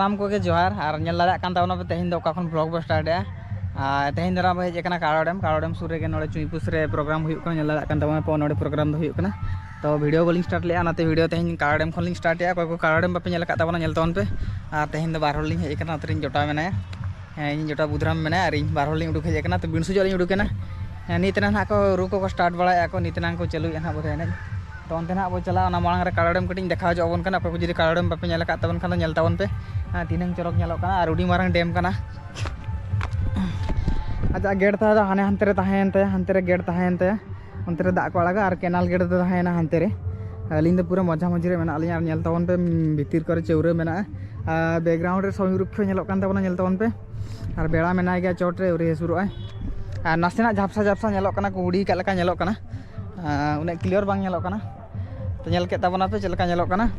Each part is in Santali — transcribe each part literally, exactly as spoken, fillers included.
ᱥᱟᱱᱟᱢ ᱠᱚᱜᱮ ᱡᱚᱦᱟᱨ᱾ ᱟᱨ ᱧᱮᱞ ᱫᱟᱲᱮᱭᱟᱜ ᱠᱟᱱ ᱛᱟᱵᱚᱱᱟ ᱯᱮ, ᱛᱮᱦᱮᱧ ᱫᱚ ᱚᱠᱟ ᱠᱷᱚᱱ vlog ᱵᱚ startᱮᱜᱼᱟ᱾ ᱟᱨ ᱛᱮᱦᱮᱧ ᱫᱚ ᱱᱟᱜ ᱵᱚ ᱦᱮᱡ ᱟᱠᱟᱱᱟ ᱠᱟᱲᱚ ᱰᱮᱢ᱾ ᱠᱟᱲᱚ ᱰᱮᱢ ᱥᱩᱨ ᱨᱮᱜᱮ ᱱᱚᱰᱮ ᱪᱩᱸᱭᱯᱩᱥ ᱨᱮ program ᱦᱩᱭᱩᱜ ᱠᱟᱱᱟ, ᱧᱮᱞ ᱫᱟᱲᱮᱭᱟᱜ ᱠᱟᱱ ᱛᱟᱵᱚᱱᱟ ᱯᱮ, ᱱᱚᱰᱮ program ᱫᱚ ᱦᱩᱭᱩᱜ ᱠᱟᱱᱟ᱾ ᱛᱚ video ᱵᱟᱹᱞᱤᱧ start ᱞᱮᱜᱼᱟ, ᱚᱱᱟᱛᱮ video ᱛᱮᱦᱮᱧ ᱠᱟᱲᱚ ᱰᱮᱢ ᱠᱷᱚᱱ ᱞᱤᱧ startᱮᱜᱼᱟ᱾ ᱚᱠᱚᱭ ᱠᱚ ᱠᱟᱲᱚ ᱰᱮᱢ ᱵᱟᱯᱮ ᱧᱮᱞ ᱟᱠᱟᱫ ᱛᱟᱵᱚᱱᱟ, ᱧᱮᱞ ᱛᱟᱵᱚᱱ ᱯᱮ᱾ ᱟᱨ ᱛᱮᱦᱮᱧ ᱫᱚ ᱵᱟᱨ ᱦᱚᱲ ᱞᱤᱧ ᱦᱮᱡ ᱟᱠᱟᱱᱟ, ᱱᱚᱛᱮ ᱨᱮ ᱤᱧ ᱡᱚᱴᱟᱣ ᱢᱮᱱᱟᱭᱟ᱾ ᱦᱮᱸ, ᱤᱧ ᱡᱚᱴᱟᱣ ᱵᱩᱫᱷᱨᱟᱢ ᱢᱮᱱᱟᱭᱟ ᱟᱨ ᱤᱧ ᱵᱟᱨ ᱦᱚᱲ ᱞᱤᱧ ᱩᱰᱩᱠ ᱦᱮᱡ ᱟᱠᱟᱱᱟ᱾ ᱛᱚ ᱵᱤᱱᱥᱩ ᱡᱚᱜ ᱞᱤᱧ ᱩᱰᱩᱠ ᱮᱱᱟ᱾ ᱦᱮᱸ, ᱱᱤᱛ ᱨᱮ ᱱᱟᱦᱟᱜ ᱠᱚ ᱨᱩ ᱠᱚᱠᱚ start ᱵᱟᱲᱟᱭᱮᱫᱼᱟ ᱠᱚ, ᱱᱤᱛ ᱮᱱᱟᱝ ᱠᱚ ᱪᱟᱹᱞᱩᱭᱮᱫᱼᱟ ᱱᱟᱦᱟᱜ ᱵᱚᱞᱮ ᱮᱱᱮᱡ᱾ ᱛᱚ ᱚᱱᱛᱮ ᱱᱟᱦᱟᱜ ᱵᱚ ᱪᱟᱞᱟᱜᱼᱟ, ᱚᱱᱟ ᱢᱟᱲᱟᱝ ᱨᱮ ᱠᱟᱲᱚ ᱰᱮᱢ ᱠᱟᱹᱴᱤᱡ ᱤᱧ ᱫᱮᱠᱷᱟᱣ ᱦᱚᱪᱚ ᱟᱵᱚᱱ ᱠᱟᱱᱟ᱾ ᱚᱠᱚᱭ ᱠᱚ ᱡᱩᱫᱤ ᱠᱟᱲᱚ ᱰᱮᱢ ᱵᱟᱯᱮ ᱧᱮᱞ ᱟᱠᱟᱫ ᱛᱟᱵᱚᱱ ᱠᱷᱟᱱ ᱫᱚ ᱧᱮᱞ ᱛᱟᱵᱚᱱ ᱯᱮ᱾ ᱦᱮᱸ, ᱛᱤᱱᱟᱹᱝ ᱪᱚᱨᱚᱠ ᱧᱮᱞᱚᱜ ᱠᱟᱱᱟ ᱟᱨ ᱟᱹᱰᱤ ᱢᱟᱨᱟᱝ ᱰᱮᱢ ᱠᱟᱱᱟ᱾ ᱟᱡᱟᱜ ᱜᱮᱴ ᱛᱟᱦᱮᱸ ᱫᱚ ᱦᱟᱱᱮ ᱦᱟᱱᱛᱮ ᱨᱮ ᱛᱟᱦᱮᱸᱭᱮᱱ ᱛᱟᱭᱟ, ᱦᱟᱱᱛᱮ ᱨᱮ ᱜᱮᱴ ᱛᱟᱦᱮᱸᱭᱮᱱ ᱛᱟᱭᱟ, ᱚᱱᱛᱮ ᱨᱮ ᱫᱟᱜ ᱠᱚ ᱟᱲᱟᱜᱟ ᱟᱨ ᱠᱮᱱᱟᱞ ᱜᱮᱴ ᱫᱚ ᱛᱟᱦᱮᱸᱭᱮᱱᱟ ᱦᱟᱱᱛᱮ ᱨᱮ᱾ ᱟᱹᱞᱤᱧ ᱫᱚ ᱯᱩᱨᱟᱹ ᱢᱟᱡᱷᱟ ᱢᱟᱹᱡᱷᱤ ᱨᱮ ᱢᱮᱱᱟᱜ ᱞᱤᱧᱟ ᱟᱨ ᱧᱮᱞ ᱛᱟᱵᱚᱱ ᱯᱮ, ᱩᱸ, ᱵᱷᱤᱛᱤᱨ ᱠᱚᱨᱮ ᱪᱟᱹᱣᱨᱟᱹ ᱢᱮᱱᱟᱜᱼᱟ᱾ ᱟᱨ background ᱨᱮ ᱥᱚᱢᱤ ᱵᱨᱩᱠᱠᱷᱚ ᱧᱮᱞᱚᱜ ᱠᱟᱱ ᱛᱟᱵᱚᱱᱟ, ᱧᱮᱞ ᱛᱟᱵᱚᱱ ᱯᱮ᱾ ᱟᱨ ᱵᱮᱲᱟ ᱢᱮᱱᱟᱭ ᱜᱮᱭᱟ ᱪᱚᱴ ᱨᱮ, ᱟᱹᱣᱨᱤ ᱦᱟᱹᱥᱩᱨᱚᱜᱼᱟᱭ᱾ ᱟᱨ ᱱᱟᱥᱮᱱᱟᱜ ᱡᱷᱟᱯᱥᱟ ᱡᱷᱟᱯᱥᱟ ᱧᱮᱞᱚᱜ ᱠᱟᱱᱟ, ᱠᱩᱦᱰᱤ ᱟᱠᱟᱫ ᱞᱮᱠᱟ ᱧᱮᱞᱚᱜ ᱠᱟᱱᱟ᱾ ᱟᱨ ᱩᱱᱟᱹᱜ clear ᱵᱟᱝ ᱧᱮᱞᱚᱜ ᱠᱟᱱᱟ᱾ ᱛᱚ ᱧᱮᱞ ᱠᱮᱫ ᱛᱟᱵᱚᱱᱟ ᱯᱮ ᱪᱮᱫ ᱞᱮᱠᱟ ᱧᱮᱞᱚᱜ ᱠᱟᱱᱟ᱾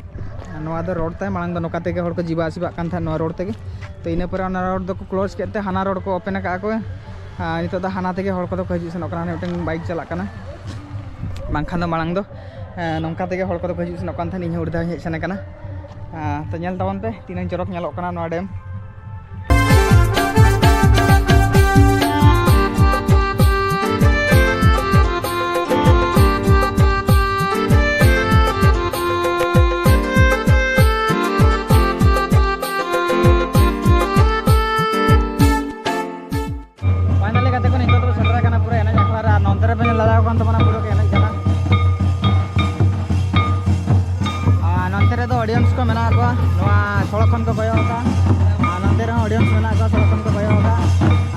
ᱟᱨ ᱱᱚᱣᱟ ᱫᱚ road ᱛᱟᱭ, ᱢᱟᱲᱟᱝ ᱫᱚ ᱱᱚᱝᱠᱟ ᱛᱮᱜᱮ ᱦᱚᱲ ᱠᱚ ᱡᱤᱵᱟ ᱟᱥᱤᱵᱟᱜ ᱠᱟᱱ ᱛᱟᱦᱮᱸᱫ ᱱᱚᱣᱟ road ᱛᱮᱜᱮ᱾ ᱛᱚ ᱤᱱᱟᱹ ᱯᱚᱨᱮ ᱚᱱᱟ road ᱫᱚᱠᱚ close ᱠᱮᱫ ᱛᱮ ᱦᱟᱱᱟ road ᱠᱚ open ᱟᱠᱟᱫᱼᱟ ᱠᱚ᱾ ᱟᱨ ᱱᱤᱛᱚᱜ ᱫᱚ ᱦᱟᱱᱟ ᱛᱮᱜᱮ ᱦᱚᱲ ᱠᱚᱫᱚ ᱠᱚ ᱦᱤᱡᱩᱜ ᱥᱮᱱᱚᱜ ᱠᱟᱱᱟ, ᱦᱟᱱᱮ ᱢᱤᱫᱴᱟᱝ bike ᱪᱟᱞᱟᱜ ᱠᱟᱱᱟ᱾ ᱵᱟᱝᱠᱷᱟᱱ ᱫᱚ ᱢᱟᱲᱟᱝ ᱫᱚ, ᱮᱸ, ᱱᱚᱝᱠᱟ ᱛᱮᱜᱮ ᱦᱚᱲ ᱠᱚᱫᱚ ᱠᱚ ᱦᱤᱡᱩᱜ ᱥᱮᱱᱚᱜ ᱠᱟᱱ ᱛᱟᱦᱮᱸᱫ᱾ ᱤᱧ ᱦᱚᱸ ᱟᱹᱰᱤ ᱫᱷᱟᱣ ᱤᱧ ᱦᱮᱡ ᱥᱮᱱ ᱠᱟᱱᱟ᱾ ᱮᱸ, ᱛᱚ ᱧᱮᱞ ᱛᱟᱵᱚᱱ ᱯᱮ ᱛᱤᱱᱟᱹᱝ ᱪᱚᱨᱚᱠ ᱧᱮᱞᱚᱜ ᱠᱟᱱᱟ ᱱᱚᱣᱟ ᱰᱮᱢ᱾ Finally ᱜᱟᱛᱮ ᱠᱚ, ᱱᱤᱛᱚᱜ ᱫᱚ ᱥᱮᱴᱮᱨ ᱟᱠᱟᱱᱟ ᱯᱩᱨᱟᱹ ᱮᱱᱮᱡ ᱟᱠᱷᱲᱟ ᱨᱮ᱾ ᱟᱨ ᱱᱚᱱᱛᱮ ᱨᱮ ᱯᱮ ᱧᱮᱞ ᱫᱟᱲᱮᱭᱟᱠᱚ ᱠᱟᱱ ᱛᱟᱵᱚᱱᱟ ᱯᱩᱨᱟᱹ ᱠᱚ ᱮᱱᱮᱡ ᱠᱟᱱᱟ᱾ ᱟᱨ ᱱᱚᱱᱛᱮ ᱨᱮᱫᱚ audience ᱠᱚ ᱢᱮᱱᱟᱜ ᱠᱚᱣᱟ, ᱱᱚᱣᱟ ᱥᱚᱲᱚᱠ ᱠᱷᱚᱱ ᱠᱚ ᱠᱚᱭᱚᱜ ᱟᱠᱟᱫᱼᱟ᱾ ᱟᱨ ᱱᱚᱱᱛᱮ ᱨᱮᱦᱚᱸ audience ᱢᱮᱱᱟᱜ ᱠᱚᱣᱟ, ᱥᱚᱲᱚᱠ ᱠᱷᱚᱱ ᱠᱚ ᱠᱚᱭᱚᱜ ᱟᱠᱟᱫᱼᱟ᱾